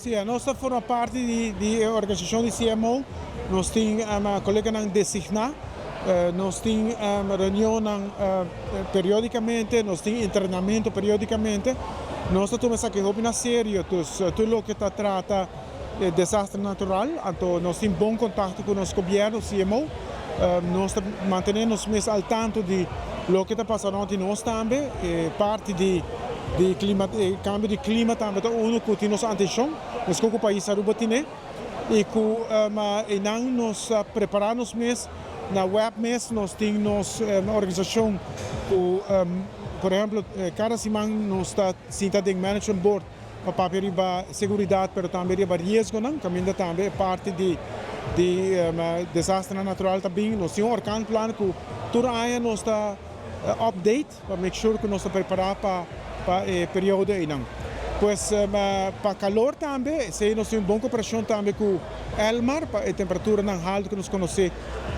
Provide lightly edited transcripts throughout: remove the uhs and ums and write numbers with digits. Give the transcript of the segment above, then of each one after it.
Si, nos ta forma parti di e organisashon di CMO, nos tin koleganan designá, nos tin reunionnan periódikamente, nos tin entrenamentu periódikamente. Nos ta tuma esaki hopi na serio, dus tur loke ta trata desaster natural, anto nos tin bon kontakto ku nos gobièrnu, CMO. Nos ta mantené nos mes al tanto di loke ta pasa rònt di nos tambe. E parti di di klima, e kambio di klima tambe ta unu ku tin nos atenshon, meskos ku pais Aruba tine, i ku einan nos ta prepará nos mes. Na web mes nos tin nos organisashon ku, por ehemplo, kada siman nos ta sinta den management board pa papia riba seguridat pero tambe riba riesgonan, kaminda tambe e parti di di desasternan natural ta bin. Nos tin un orkanplan ku tur aña nos ta update pa make sure ku nos ta prepará pa pa e periodo einan. Pues pa kalor tambe, esei nos tin un bon koperashon tambe ku Elmar pa e temperaturanan haltu ku nos konosé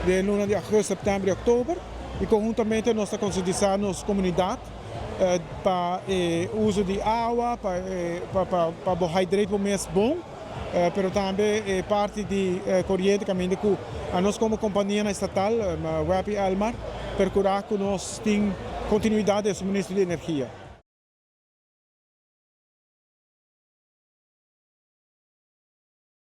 den luna di augustus, sèptèmber i òktober i konhuntamente nos ta konsientisá nos komunidat pa e uso di awa, pa pa pa bo hydrate bo mes bon, pero tambe e parti di koriente kaminda ku anos komo kompanianan estatal, web i Elmar, perkurá ku nos tin kontinuidat den suministro di energia.